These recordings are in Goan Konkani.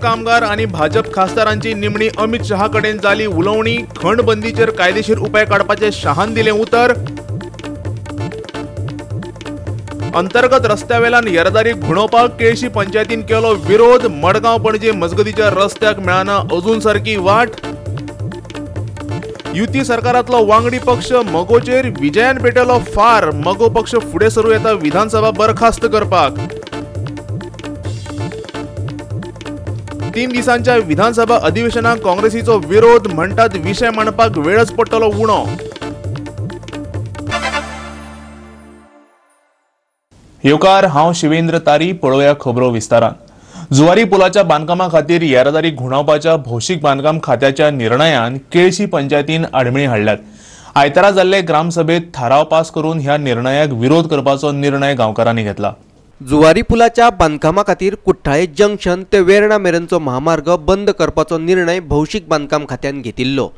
कामगार आनी भाजप खासदारांची निमणी अमित शहा कडेन जाली उलोवणी. खण बंदीचेर कायदेशीर उपाय काडपाचें शहान दिलें उतर. अंतर्गत रस्त्यावेल्यान येरादारी घुणोवपाक केळशी पंचायतीन केलो विरोध. मडगांव पणजे मजगतीच्या रस्त्याक मेळना अजून सारकी वाट. युती सरकारांतलो वांगडी पक्ष मगोचेर विजयान पेटयलो फार. मगो पक्ष फुडें सरू येता विधानसभा बरखास्त करपाक. 3 दिसांच्या विधानसभा अधिवेशनाक काँग्रेसीचो विरोध. म्हणटात विशय मांडपाक वेळच पडटलो उणो. येवकार, हांव शिवेंद्र तारी. पळोवया खबरो विस्तारान. जुवारी पुलाच्या बांदकामा खातीर येरादारी घुणावपाच्या भौशीक बांदकाम खात्याच्या निर्णयान केळशी पंचायतीन आडमेळी हाडल्यात. आयतारा जाल्ले ग्रामसभेत थाराव पास करून ह्या निर्णयाक विरोध करपाचो निर्णय गांवकारांनी घेतला. जुवारी पुलाच्या बांदकामा खातीर कुठ्ठाळे जंक्शन ते वेर्णा मेरेनचो महामार्ग बंद करपाचो निर्णय भौशीक बांदकाम खात्यान घेतिल्लो.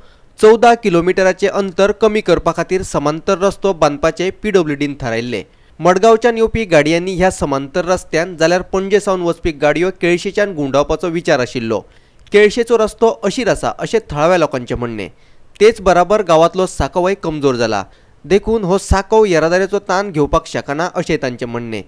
14 किलोमिटराचे अंतर कमी करपा खातीर समांतर रस्तो बांदपाचे पीडब्ल्यूडीन थारायल्ले. मडगांवच्यान येवपी गाडयांनी ह्या समांतर रस्त्यान जाल्यार पणजे सावन वचपी गाडयो केळशेच्यान घुंवडावपाचो विचार आशिल्लो. केळशेचो रस्तो अशीर आसा अशें थळाव्या लोकांचें म्हणणें. तेच बराबर गांवांतलो सांकवय कमजोर जाला, देखून हो सांकव येरादारीचो ताण घेवपाक शकना अशें तांचें म्हणणें.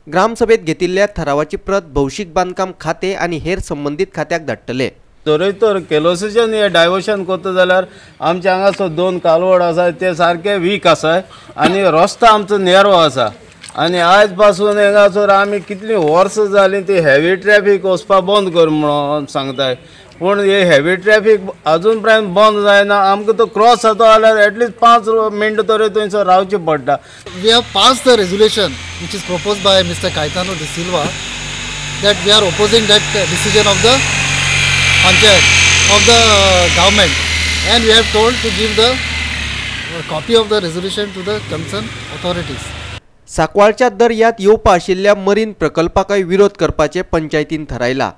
ग्रामसभेत घेतिल्ल्या थारावाची प्रत भौशीक बांदकाम खातें आनी हेर संबंदीत खात्याक धाडटले. तर तर केलोसीच्यान हे डायवर्शन करता जाल्यार आमच्या हांगासर 2 कालवड आसा ते सारके वीक आसा आनी रस्तो आमचो नेरो आसा. आनी आयज पासून हांगासर आमी कितलीं वर्सां जालीं ती हेवी ट्रॅफीक वचपा बंद कर म्हणून सांगताय, पूण हे हेवी ट्रॅफीक अजून पर्यंत बंद जायना. आमकां तो क्रॉस जाता जाल्यार एटलिस्ट 5 मिनटां तरी थंयसर रावचें पडटा. We have pass the resolution which is propose by mister Caetano D'Silva that we are opposing that decision of the panchayat of the government, and we have told to give the copy of the resolution to the concerned authorities. सांकवाळच्या दर्यांत येवपा आशिल्ल्या मरीन प्रकल्पाकय विरोध करपाचें पंचायतीन थारायला.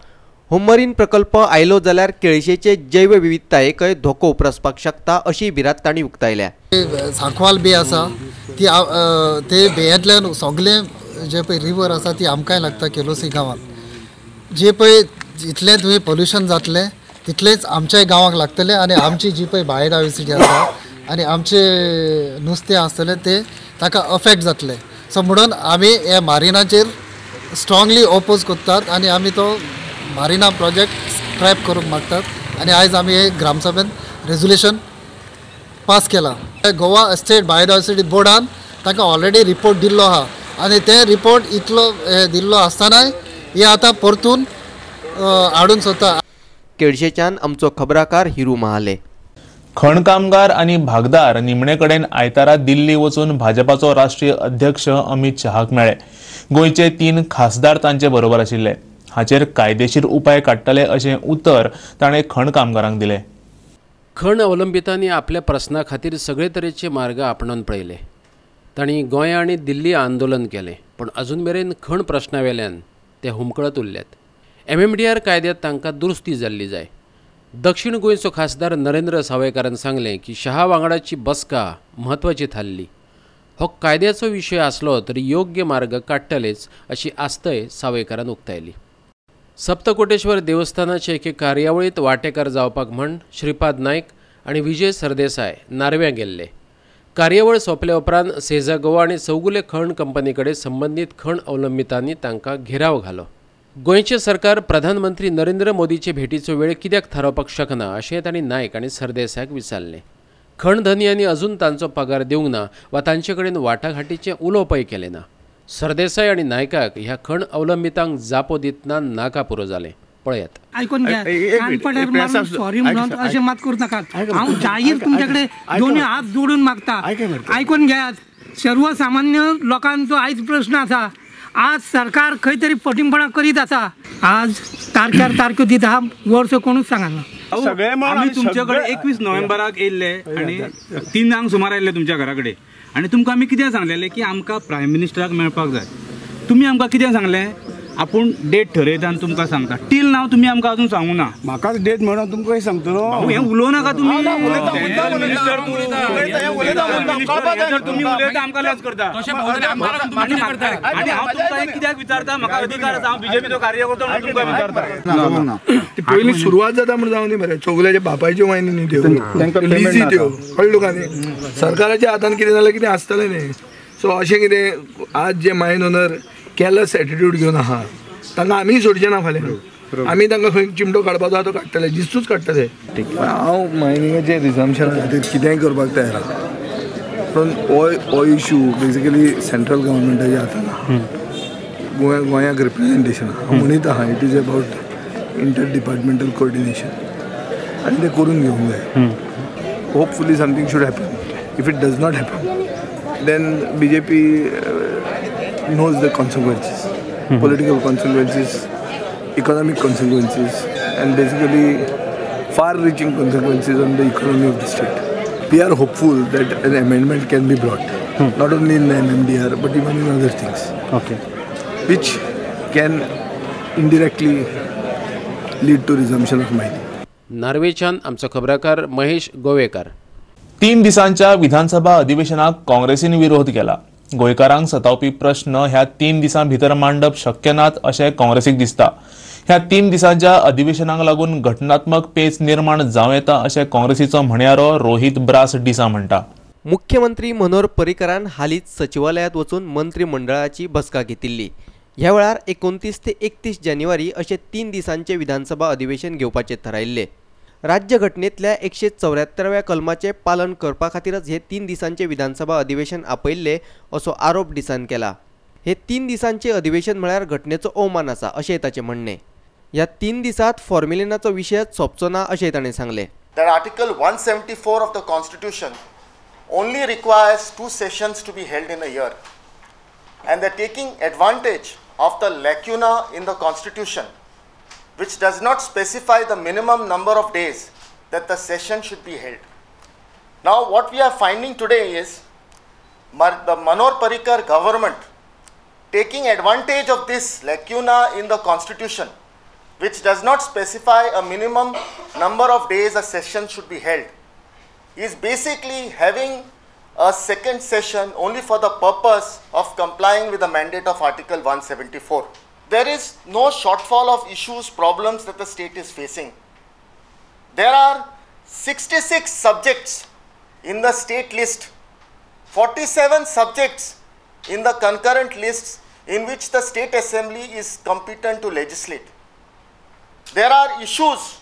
हो मरीन प्रकल्प आयलो जाल्यार केळशेचे जैवविविधतायेकय धोको उप्रासपाक शकता अशी भिरांत तांणी उक्तायल्या. सांकवाल बे आसा ती ते बेयांतल्यान सगळे जे पळय रिवर आसा ती आमकांय लागता केलोसी गांवांत. जे पळय जितलें तुवें पोल्युशन जातलें तितलेंच आमच्याय गांवाक लागतलें आनी आमची जी पळय बायोडायवर्सिटी आसा आनी आमचे नुस्तें आसतलें तें ताका अफेक्ट जातलें. सो म्हणून आमी हे मारिनाचेर स्ट्रांगली ओपोज करतात आनी आमी तो मारिना प्रोजेक्ट स्क्रॅप करूंक मागतात आनी आयज आमी हे ग्रामसभेन रेजोल्युशन पास केला. गोवा स्टेट बायोडायवर्सिटी बोर्डान ताका ऑलरेडी रिपोर्ट दिल्लो आहा आनी ते रिपोर्ट इतलो दिल्लो आसतनाय हे आतां परतून हाडून सोदता. केळशेच्यान आमचो खबराकार हिरू महाले. खण कामगार आनी भागदार निमणे कडेन आयतारा दिल्ली वचून भाजपाचो राष्ट्रीय अध्यक्ष अमित शहाक मेळ्ळे. गोंयचे 3 खासदार तांचे बरोबर आशिल्ले. हाचेर कायदेशीर उपाय काडटले अशें उतर ताणें खण कामगारांक दिलें. खण अवलंबितांनी आपल्या प्रस्ना खातीर सगळे तरेचे मार्ग आपणावन पळयले. तांणी गोंय आनी दिल्ली आंदोलन केलें, पूण अजून मेरेन खण प्रश्ना वेल्यान ते हुमकळत उरल्यात. MMDR कायद्यांत तांकां दुरुस्ती जाल्ली जाय. दक्षिण गोंयचो खासदार नरेंद्र सावयकारान सांगलें की शहा वांगडाची बसका म्हत्वाची थारली. हो कायद्याचो विशय आसलो तरी योग्य मार्ग काडटलेच अशी आस्तय सावयकारान उक्तायली. सप्तकोटेश्वर देवस्थानाचे एके कार्यावळींत वांटेकार जावपाक म्हण श्रीपाद नायक आनी विजय सरदेसाय नार्व्यां गेल्ले. कार्यावळ सोंपल्या उपरांत सेझा गोवा आनी चौगुले खण कंपनी कडेन संबंदीत खण अवलंबितांनी तांकां घेराव घालो. गोंयचें सरकार प्रधानमंत्री नरेंद्र मोदीचे भेटीचो वेळ कित्याक थारावपाक शकना अशें तांणी नायक आनी सरदेसायाक विचारलें. खण धनयांनी अजून तांचो पगार दिवंक ना वा तांचे कडेन वाटाघाटीचें उलोवपय केलें ना. सरदेसाय आनी नायकाक ह्या खण अवलंबितांक जापो दितना नाका पुरो जालें. पळयात. आयकून घ्या, कानपड्यार सॉरी म्हणून अशें मात करूं नाकात. हांव जाहीर तुमचे कडेन दोनूय हात जोडून मागता, आयकून घेयात. सर्वसामान्य लोकांचो आयज प्रश्न आसा. आज सरकार खंय तरी फटींगपणां करीत आसा. आज तारख्यार तारख्यो दिता, वर्स कोणूच सांगना. आमी तुमचे कडेन 21 नोव्हेंबराक येयल्ले आनी 3 सुमार आयिल्ले तुमच्या घरा कडेन आनी तुमकां आमी कितें सांगलेलें की आमकां प्रायम मिनिस्टराक मेळपाक जाय. तुमी आमकां कितें सांगलें? आपूण डेट ठरयता आनी तुमकां सांगता. टील नाव तुमी आमकां अजून सांगू ना. म्हाकाच डेट म्हणून तुमकां सांगतलो. हें उलोवं नाका तुमी. तुमी उलयता आमकां लज करता. आनी हांव तुमकां कित्याक विचारता, म्हाका अधिकार आसा, हांव बीजेपीचो कार्यकर्तो म्हणून तुमकां विचारता. पयलीं सुरवात जाता म्हणून जावं दी मरे. चौगुल्याच्या बापायच्यो मायनी न्ही त्यो, लिजी त्यो, कळ्ळें तुका न्ही. सरकाराच्या हातान कितें जाल्यार कितें आसतलें न्ही. सो अशें कितें आज जे मायन ओनर कॅलस एटिट्यूड घेवन आहा तांकां आमी सोडचे ना. फाल्यां आमी तांकां खंय चिमटो काडपाचो आहा तो काडटले, जिस्तूच काडटले. हांव मायनिंगाचे रिजम्पशना खातीर कितेंय करपाक तयार आहा, पूण हो इशू बेजिकली सेंट्रल गव्हर्मेंटाच्या हातान आहा. गोंयाक रिप्रेजेंटेशन आहा. हांव म्हणीत आहा it is about inter departmental coordination आनी तें करून घेवंक जाय. Hopefully something should happen. If it does not happen then BJP knows the consequences, political consequences, economic consequences, and basically far-reaching consequences on the economy of the state. We are hopeful that an amendment can be brought, not only in the MMDR but even in other things, okay, which can indirectly lead to resumption of mining. नार्वेच्यान आमचो खबराकार महेश गोवेकर. 3 दिसांच्या विधानसभा अधिवेशनाक काँग्रेसीन विरोध केला. गोंयकारांक सतावपी प्रश्न ह्या 3 दिसां भितर मांडप शक्य नात अशें काँग्रेसीक दिसता. ह्या 3 दिसांच्या अधिवेशनाक लागून घटनात्मक पेच निर्माण जावं येता अशें काँग्रेसीचो म्हणयारो रोहित ब्रास डिसा म्हणटा. मुख्यमंत्री मनोहर पर्रीकरान हालींच सचिवालयांत वचून मंत्रीमंडळाची बसका घेतिल्ली. ह्या वेळार 29 ते 31 जानेवारी अशें 3 दिसांचे विधानसभा अधिवेशन घेवपाचें थारायिल्लें. राज्यघटनेतल्या 174व्या कलमाचें पालन करपा खातीरच हे 3 दिसांचे विधानसभा अधिवेशन आपयिल्लें असो आरोप डिसान केला. हे 3 दिसांचे अधिवेशन म्हळ्यार घटनेचो अवमान आसा अशें ताचें म्हणणें. ह्या 3 दिसांत फॉर्मेलिनाचो विशयच सोंपचो ना अशें ताणें सांगलें. That Article 174 of the Constitution only requires 2 sessions to be held in a year, and they're taking advantage of the lacuna in the Constitution, which does not specify the minimum number of days that the session should be held. Now, what we are finding today is the Manohar Parrikar government taking advantage of this lacuna in the Constitution, which does not specify a minimum number of days a session should be held, is basically having a second session only for the purpose of complying with the mandate of Article 174. There is no shortfall of issues, problems that the state is facing. There are 66 subjects in the state list, 47 subjects in the concurrent lists in which the state assembly is competent to legislate. There are issues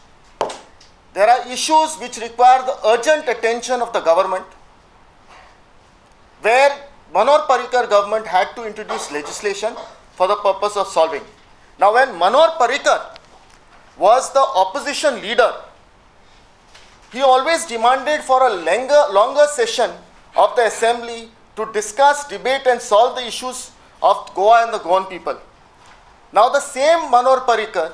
which require the urgent attention of the government, where Manohar Parrikar government had to introduce legislation for the purpose of solving. Now, when Manohar Parrikar was the opposition leader, he always demanded for a longer session of the assembly to discuss, debate and solve the issues of Goa and the Goan people. Now, the same Manohar Parrikar,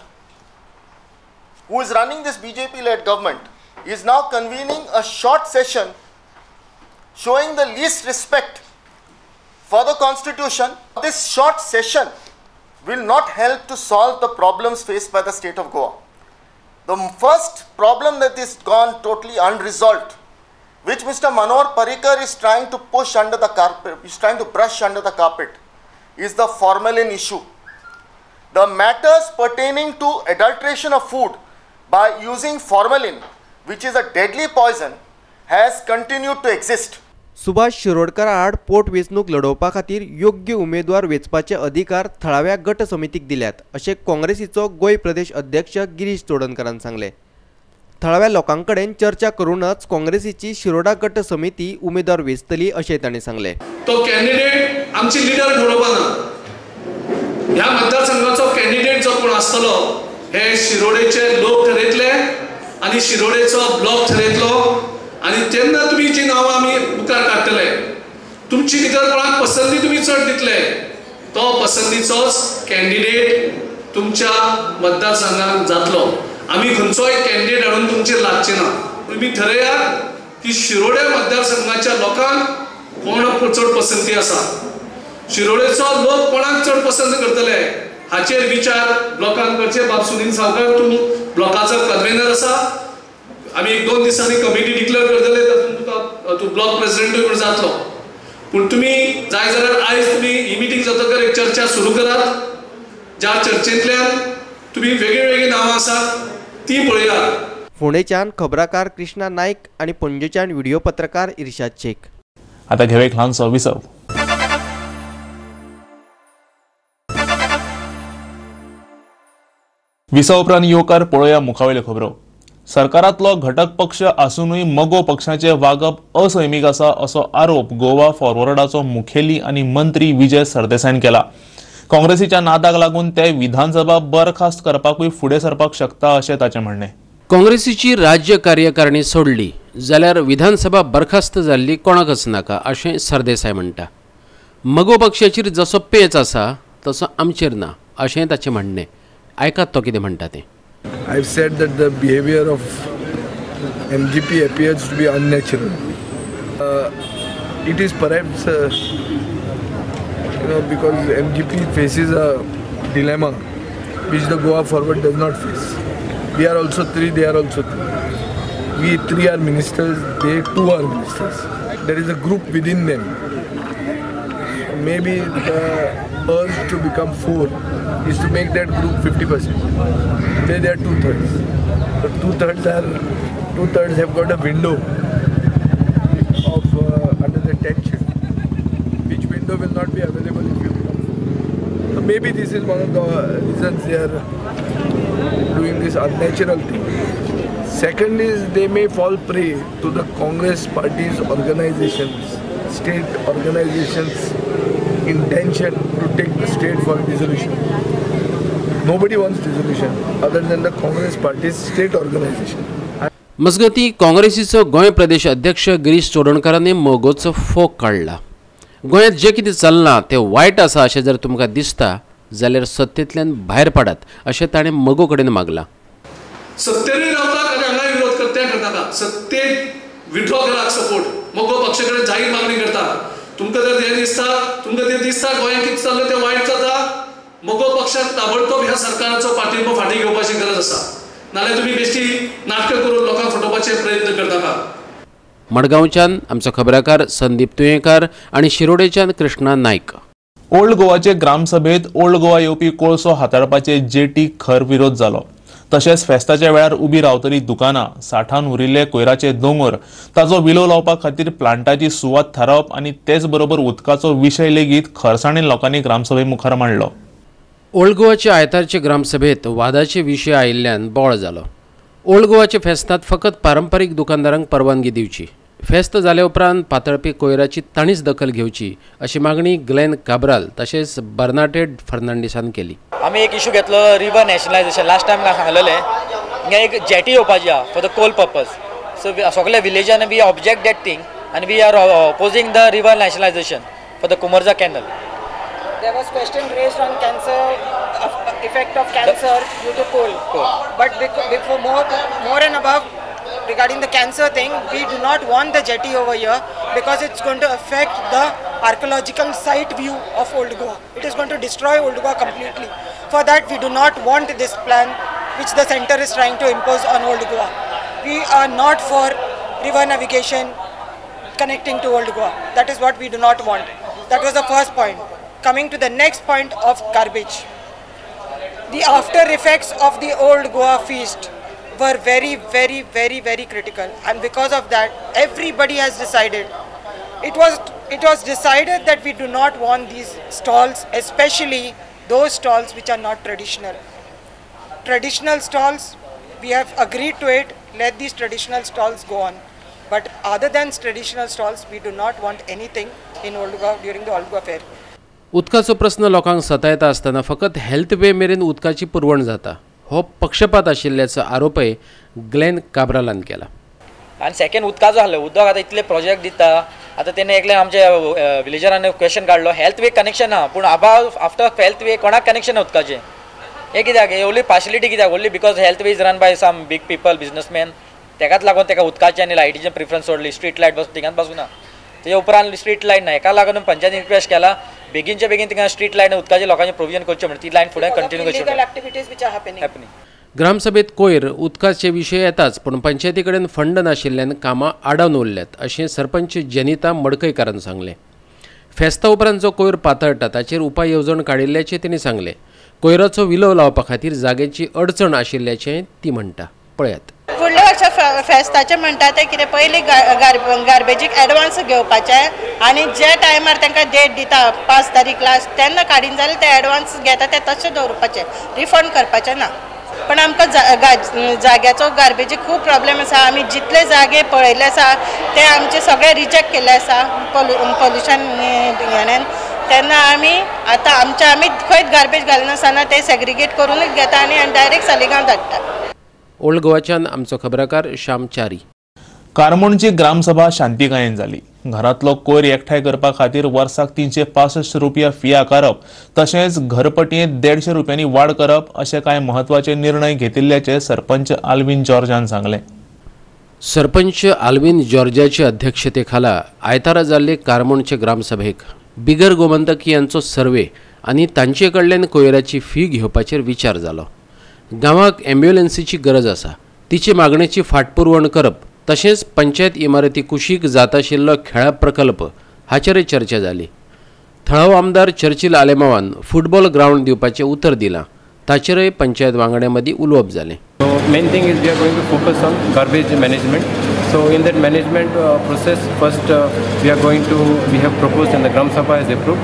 who is running this BJP-led government, is now convening a short session showing the least respect for the Constitution. This short session will not help to solve the problems faced by the state of Goa. The first problem that is gone totally unresolved, which Mr. Manohar Parrikar is trying to push under the carpet, is trying to brush under the carpet, is the formalin issue. The matters pertaining to adulteration of food by using formalin, which is a deadly poison, has continued to exist. Subhash Shirodkar आड पोट वेंचणूक लढोवपा खातीर योग्य उमेदवार वेंचपाचे अधिकार थळाव्या गट समितीक दिल्यात अशें काँग्रेसीचो गोंय प्रदेश अध्यक्ष गिरीश चोडणकारान सांगलें. थळाव्या लोकां कडेन चर्चा करूनच काँग्रेसीची शिरोडा गट समिती उमेदवार वेंचतली अशें तांणी सांगलें. तो कॅन्डिडेट आमची लिडर ठरोवपा ना. ह्या मतदारसंघाचो कॅन्डिडेट जो कोण आसतलो हे शिरोडेचे लोक ठरयतले आनी शिरोडेचो ब्लॉक ठरयतलो आनी तेन्ना तुमी जी नांवां आमी मुखार काडटले तुमची भितर कोणाक पसंती तुमी चड दितले तो पसंतीचोच कॅन्डिडेट तुमच्या मतदारसंघात जातलो. आमी खंयचोय कॅन्डिडेट हाडून तुमचेर लागचे ना. तुमी ठरयात की शिरोड्या मतदारसंघाच्या लोकांक कोण चड पसंती आसा, शिरोडेचो लोक कोणाक चड पसंत करतले हाचेर विचार ब्लॉकान करचे. बाब सुनील सावकार, तूं ब्लॉकाचो कन्वेनर आसा, आमी एक 2 दिसांनी कमिटी डिक्लेअर करतले, तातूंत तुका तूं ब्लॉक प्रेसिडेंटूय म्हूण जातलो. पूण तुमी जाय जाल्यार आयज तुमी ही मिटींग जातकर एक चर्चा सुरू करात, ज्या चर्चेंतल्यान तुमी वेगळी वेगळी नांवां आसात ती पळयात. फोंडेच्यान खबराकार कृष्णा नायक आनी पणजेच्यान व्हिडिओ पत्रकार इर्शाद शेख. आता घेवे एक ल्हानसो विसव. विसव उपरांत येवकार पळोवया मुखावेल्यो खबरो. सरकारांतलो घटक पक्ष आसूनय मगो पक्षाचे वागप असैमीक आसा असो आरोप गोवा फॉरवर्डाचो मुखेली आनी मंत्री विजय सरदेसायन केला. काँग्रेसीच्या नादाक लागून ते विधानसभा बरखास्त करपाकूय फुडें सरपाक शकता अशें ताचें म्हणणें. काँग्रेसीची राज्य कार्यकारिणी सोडली जाल्यार विधानसभा बरखास्त जाल्ली कोणाकच नाका अशें सरदेसाय म्हणटा. मगो पक्षाचेर जसो पेच आसा तसो आमचेर ना अशें ताचें म्हणणें. आयकात तो कितें म्हणटा तें. I've said that the behavior of MGP appears to be unnatural. It is perhaps because MGP faces a dilemma which the Goa Forward does not face. We are also three, they are also three. We three are ministers, they two are ministers. There is a group within them. Maybe the urge to become four is to make that group 50%. They are 2/3. So two-thirds have got a window of under the tension, which window will not be available if you become four. So maybe this is one of the reasons they are doing this unnatural thing. Second is they may fall prey to the Congress party's organizations, state organizations' intention to take the state for dissolution. Nobody wants dissolution other than the Congress party's state organization. मजगती काँग्रेसीचो गोंय प्रदेश अध्यक्ष गिरीश चोडणकारांनी मगोचो फोग काडला. गोंयांत जें कितें चल्लां तें वायट आसा अशें जर तुमकां दिसता जाल्यार सत्तेंतल्यान भायर पडात अशें ताणें मगो कडेन मागलां. सत्तेरूय रावतात आनी हांगाय विरोध करता करनाका, सत्तेक विड्रॉ करात सपोर्ट. मगो पक्षा कडेन जाहीर मागणी करता, तुमकां जर हें दिसता, तुमकां तें दिसता गोंयांत कितें चल्लां तें वायट जाता, मगो पक्षान ताबडतोब ह्या सरकाराचो पाठिंबो फाटीं घेवपाची गरज आसा. नाल्यार तुमी बेश्टी नाटकां करून लोकांक फटोवपाचे प्रयत्न करनाका. मडगांवच्यान आमचो खबराकार संदीप तुयेंकार आनी शिरोडेच्यान कृष्णा नायक. ओल्ड गोवाचे ग्रामसभेत ओल्ड गोवा येवपी कोळसो हाताळपाचे जेटी खर विरोध जालो. तशेंच फेस्ताच्या वेळार उबी रावतली दुकानां, साठान उरिल्ले कोयराचे दोंगर, ताचो विलो लावपा खातीर प्लांटाची सुवात थारावप आनी तेच बरोबर उदकाचो विशय लेगीत खरसाणेन लोकांनी ग्रामसभे मुखार मांडलो. ओल्ड गोवाचे आयतारचे ग्रामसभेत वादाचे विशय आयिल्ल्यान बोळ जालो. ओल्ड गोवाचे फेस्तांत फकत पारंपारीक दुकानदारांक परवानगी दिवची, फेस्त जाले उपरांत पातळपी कोयराची तांणीच दखल घेवची अशी मागणी ग्लेन काब्राल तशेंच बर्नाडेट फर्नांडीसान केली. आमी एक इशू घेतलो रिवर नॅशनलायझेशन. लास्ट टायम सांगलेलें हिंगा एक जेटी येवपाची आहा for the coal purpose. So सगल्या विलेजान we object that thing आनी we are opposing the river nationalisation for the Kumarja canal. There was question raised on cancer, effect of cancer due to coal. But before more and above regarding the cancer thing, we do not want the jetty over here because it's going to affect the archaeological site view of Old Goa. It is going to destroy Old Goa completely. For that, we do not want this plan which the center is trying to impose on Old Goa. We are not for river navigation connecting to Old Goa. That is what we do not want. That was the first point. Coming to the next point of garbage. The after effects of the Old Goa feast were very, very, very, very critical, and because of that everybody has decided, it was decided that we do not want these stalls, especially those stalls which are not traditional. Traditional stalls, we have agreed to it, let these traditional stalls go on. But other than traditional stalls, we do not want anything in Old Goa during the Old Goa fair. उदकाचो प्रस्न लोकांक सतायता आसतना फकत हेल्थ वे मेरेन उदकाची पुरवण जाता हो पक्षपात आशिल्ल्याचो आरोपय ग्लेन काब्रालान केला. आनी सेकंड उदकाचो आहलो, उदक आतां इतले प्रोजेक्ट दिता, आतां तेणे एकले आमच्या विलेजरान क्वेश्चन काडलो हेल्थ वे कनेक्शन आहा, पूण अबाव आफ्टर हेल्थ वे कोणाक कनेक्शन ना उदकाचें. हें कित्याक, ओन्ली पार्शलिटी कित्याक, only because health way is run by some big people businessman, तेकाच लागून तेका उदकाचें आनी लायटीचें प्रिफरन्स सोडली. स्ट्रीट लायट बसून थिंगात बसून ना, तेजे उपरांत स्ट्रीट लायट ना, हेका लागून पंचायतीन रिक्वेस्ट केला बेगीनच्या बेगीन थिंगा स्ट्रीट लायट उदकाचे लोकांचे प्रोविजन करचें म्हणून ती लायन फुडें कंटिन्यू करची. ग्रामसभेत कोयर उदकाचे विशय येताच पूण पंचायती कडेन फंड नाशिल्ल्यान कामां आडावन उरल्यात अशें सरपंच जनिता मडकयकारान सांगलें. फेस्ता उपरांत जो कोयर पातळटा ताचेर उपाय येवजण काडिल्ल्याचें तिणें सांगलें. कोयराचो विलो लावपा खातीर जागेची अडचण आशिल्ल्याचें ती म्हणटा. पळयात. फुडल्या वर्सा फेस्ताचें म्हणटा तें कितें पयलीं गार्बेजीक एडवान्स घेवपाचें आनी जे टायमार तांकां डेट दिता 5 तारीख लास्ट तेन्ना काडीन जाल्यार ते एडवान्स घेता ते तशें दवरपाचें, रिफंड करपाचें ना. पण आमकां जाग्याचो गार्बेजीक खूब प्रॉब्लेम आसा. आमी जितले जागे पळयल्ले आसा ते आमचे सगळे रिजेक्ट केल्ले आसा पोल्युशन हेण्यान. तेन्ना आमी आतां आमच्या आमी खंयच गार्बेज घालनासतना ते सेग्रिगेट करूनच घेता आनी डायरेक्ट सालिगांव धाडटा. ओल्ड गोवाच्यान आमचो खबराकार श्याम च्यारी. कारमोणची ग्रामसभा शांतिकायेन जाली. घरांतलो कोयर एकठांय करपा खातीर वर्साक 365 रुपया फी आकारप तशेंच घरपटयेंत 150 रुपयांनी वाड करप अशे कांय म्हत्वाचे निर्णय घेतिल्ल्याचे सरपंच आल्विन जॉर्जान सांगलें. सरपंच आल्विन जॉर्जाचे अध्यक्षतेखाला आयतारा जाल्ले कारमोणचे ग्रामसभेक बिगर गोमंतकीयांचो सर्वे आनी तांचे कडल्यान कोयराची फी घेवपाचेर विचार जालो. गांवाक ॲम्ब्युलन्सीची गरज आसा, तिचे मागणेची फाटपुरवण करप तशेंच पंचायत इमारती कुशीक जाता आशिल्लो खेळा प्रकल्प हाचेरय चर्चा जाली. थळावो आमदार चर्चिल आलेमावान फुटबॉल ग्रावंड दिवपाचें उतर दिलां, ताचेरय पंचायत वांगड्यां मदीं उलोवप जालें. So main thing is we are going to focus on garbage management. So in that management process, first we have proposed and the Gram Sabha has approved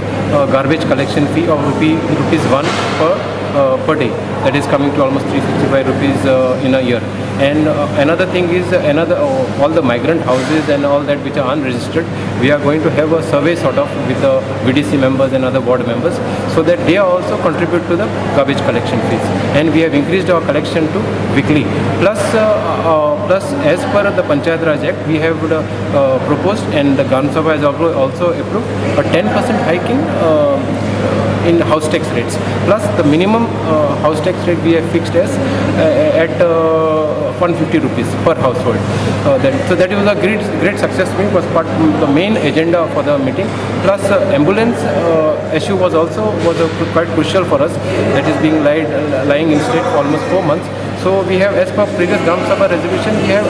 garbage collection fee of rupees 1 per day. That is coming to almost 365 rupees in a year. And another thing is all the migrant houses and all that which are unregistered, we are going to have a survey sort of with the VDC members and other ward members, so that they also contribute to the garbage collection fees. And we have increased our collection to weekly. Plus as per the Panchayat Raj Act, we have proposed and the Gram Sabha has also approved a 10% hike in house tax rates. Plus the minimum house tax rate we have fixed as at 150 rupees per household. So that was a great success. It was part the main agenda for the meeting. Plus ambulance issue was also quite crucial for us. That is being lying in state for almost 4 months. So we have, as per previous Gram Sabha resolution, we have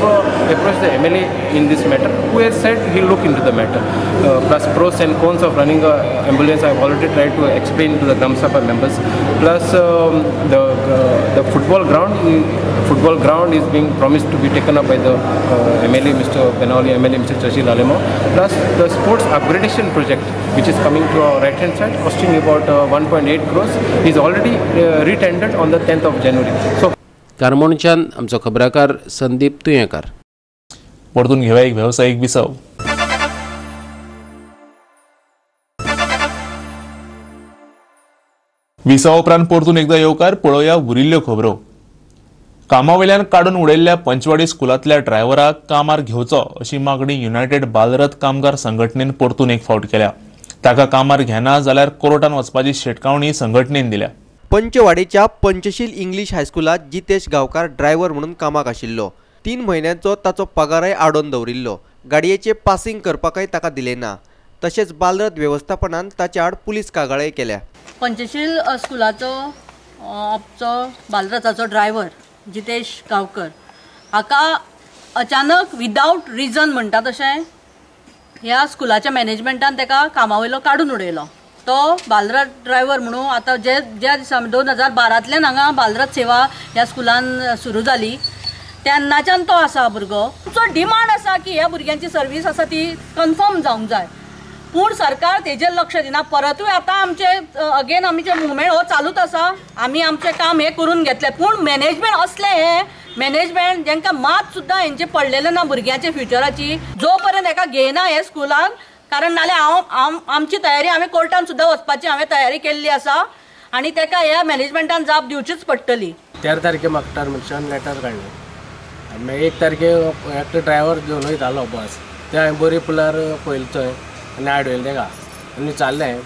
approached the MLA in this matter, who has said he'll look into the matter. Plus pros and cons of running a ambulance, I have already tried to explain to the Gram Sabha members. Plus the football ground is being promised to be taken up by the MLA Mr. Benaulim, MLA Mr. Churchill Alemao. Plus the sports upgradation project, which is coming to our right hand side, costing about 1.8 crores, is already retendered on the 10th of January. So कारमोणच्यान आमचो खबराकार संदीप तुयेंकार. परतून घेवया एक वेवसायीक विसव. विसवा उपरांत परतून एकदा येवकार. पळोवया उरिल्ल्यो खबरो. कामावेल्यान काडून उडयल्ल्या पंचवाडी स्कुलांतल्या ड्रायव्हराक कामार घेवचो अशी मागणी युनायटेड बालरथ कामगार संघटनेन परतून एक फावट केल्या. ताका कामार घेना जाल्यार कोर्टान वचपाची शिटकावणी संघटनेन दिल्या. पंचवाडीच्या पंचशील इंग्लीश हायस्कुलात जितेश गांवकार ड्रायव्हर म्हणून कामाक आशिल्लो. 3 म्हयन्यांचो ताचो पगारय आडोवन दवरिल्लो. गाडयेचें पासिंग करपाकय ताका दिलें ना. तशेंच बालरथ वेवस्थापनान ताच्या आड पुलीस कागाळय केल्या. पंचशील स्कुलाचो आमचो बालरथाचो ड्रायव्हर जितेश गांवकर हाका अचानक विदावट रिजन म्हणटा तशें ह्या स्कुलाच्या मॅनेजमेंटान ताका कामा वयलो काडून उडयलो. तो बालरथ ड्रायव्हर म्हणून आतां जे ज्या दिसा 2012तल्यान हांगा बालरथ सेवा ह्या स्कुलान सुरू जाली तेन्नाच्यान तो आसा भुरगो. आमचो डिमांड आसा की ह्या भुरग्यांची सर्वीस आसा ती कन्फर्म जावंक जाय, पूण सरकार तेजेर लक्ष दिना. परतूय आतां आमचे अगेन आमचे मुवमेंट हो चालूच आसा. आमी आमचें काम हें करून घेतलें, पूण मॅनेजमेंट असलें हें मॅनेजमेंट जेंकां मात सुद्दां हेंचें पडलेलें ना भुरग्यांच्या फ्युचराची. जो पर्यंत हेका घेयना हे स्कुलान, कारण नाल्यार हांव आमची तयारी हांवें कोर्टान सुद्दां वचपाची हांवें तयारी केल्ली आसा आनी तेका ह्या मॅनेजमेंटान जाप दिवचीच पडटली. 13 तारखे म्हाका टर्मिनेशन लेटर काडलें. मागीर 1 तारखे एकटो ड्रायव्हर घेवन वयतालो बस, ते हांवें बरी पुलार पळयलें थंय आनी आडयलें तेका आनी विचारलें,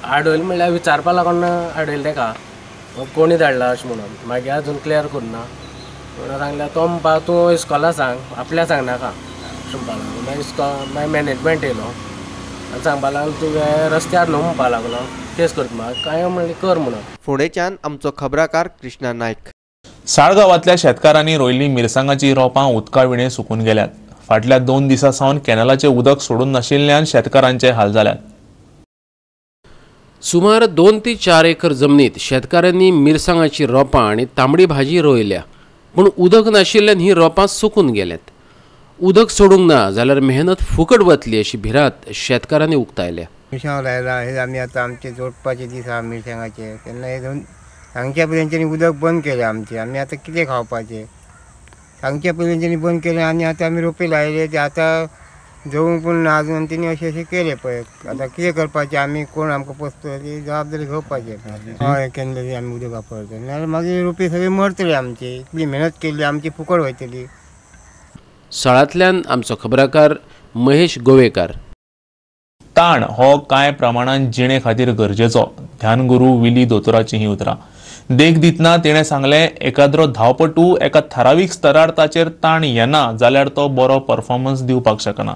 आडयलें म्हणल्यार विचारपा लागून आडयलें तेका कोणी धाडला अशें म्हणून. मागीर अजून क्लियर करुना म्हणून सांगलें. तो म्हणपा तूं इस्कॉला सांग, आपल्या सांगनाका अशें म्हणपा लागलो. मागीर इस्कॉल मागीर मॅनेजमेंट येयलो, आनी सांगपा लागलो तूं रस्त्यार न्हू म्हणपा लागलो, केस करता म्हाका. कांय म्हणलें कर म्हणून. फोंडेच्यान आमचो खबराकार कृष्णा नायक. साळगांवांतल्या शेतकारांनी रोयल्लीं मिरसांगाचीं रोपां उदका विणें सुकून गेल्यात. फाटल्या 2 दिसां सावन कॅनलाचें उदक सोडून नाशिल्ल्यान शेतकारांचे हाल जाल्यात. सुमार 2 ते 4 एकर जमनीत शेतकारांनी मिरसांगाची रोपां आनी तांबडी भाजी रोयल्या, पूण उदक नाशिल्ल्यान ही रोपां सुकून गेल्यात. उदक सोडूंक ना जाल्यार मेहनत फुकट वतली अशी भिरांत शेतकारांनी उक्तायल्या. मिरसांग लायला हे आमी आतां आमचे जोडपाचे दीस आहा मिरसांगाचे, तेन्ना हे दोन सांगच्या पयलीं तेंच्यांनी उदक बंद केलें आमचें. आमी आतां कितें खावपाचें? सांगच्या पयलीं तेंच्यांनी बंद केलें आनी आतां आमी रोपे लायले ते आतां जवूंक पूण ना अजून तेणी अशें अशें केलें पळय. आतां कितें करपाचें आमी? कोण आमकां पोसतलो ती जबाबदारी घेवपाची. हय, केन्ना आमी उदक वापरतले नाजाल्यार मागीर रोपे सगळी मरतली आमची. इतली मेहनत केल्ली आमची फुकट वयतली. साळांतल्यान आमचो खबराकार महेश गोवेकार. ताण हो कांय प्रमाणान जिणे खातीर गरजेचो, ध्यानगुरू विली दोतोराची ही उतरां. देख दितना तिणें सांगलें, एकाद्रो धांवपटू एका थारावीक स्तरार ताचेर ताण येना जाल्यार तो बरो परफॉर्मन्स दिवपाक शकना.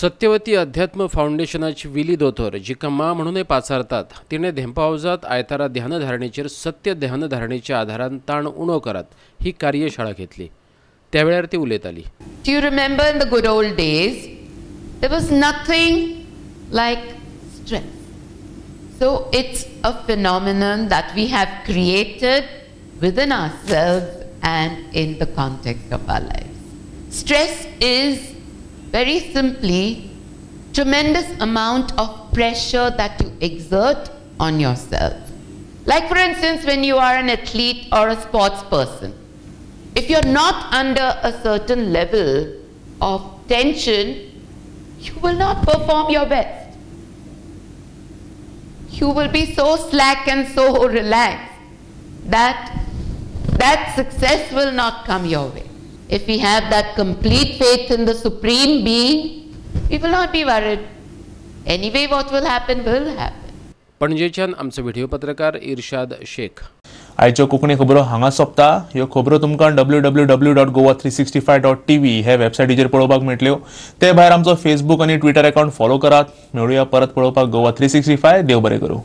सत्यवती अध्यात्म फावंडेशनाची विली दोतोर, जिका मां म्हणूनय पाचारतात, तिणें धेंपा हावजात आयतारा ध्यानधारणेचेर सत्य ध्यानधारणेच्या आधारान ताण उणो करात ही कार्यशाळा घेतली. त्या वेळार ती उलयताली. Do you remember in the good old days, there was nothing like stress. So it's a phenomenon that we have created within ourselves and in the context of our lives. Stress is very simply tremendous amount of pressure that you exert on yourself. Like for instance, when you are an athlete or a sports person, if you're not under a certain level of tension, you will not perform your best. You will be so slack and so relaxed that that success will not come your way. If we have that complete faith in the Supreme Being, we will not be worried. Anyway, what will happen will happen. पणजेच्यान आमचो व्हिडिओ पत्रकार इर्शाद शेख. आयच्यो कोंकणी खबरो हांगा सोंपता. ह्यो खबरो तुमकां www.goa365.tv हे वेबसायटीचेर पळोवपाक मेळटल्यो. ते भायर आमचो फेसबूक आनी ट्विटर अकाउंट फॉलो करात. मेळुया परत पळोवपाक गोवा 365. देव बरें करूं.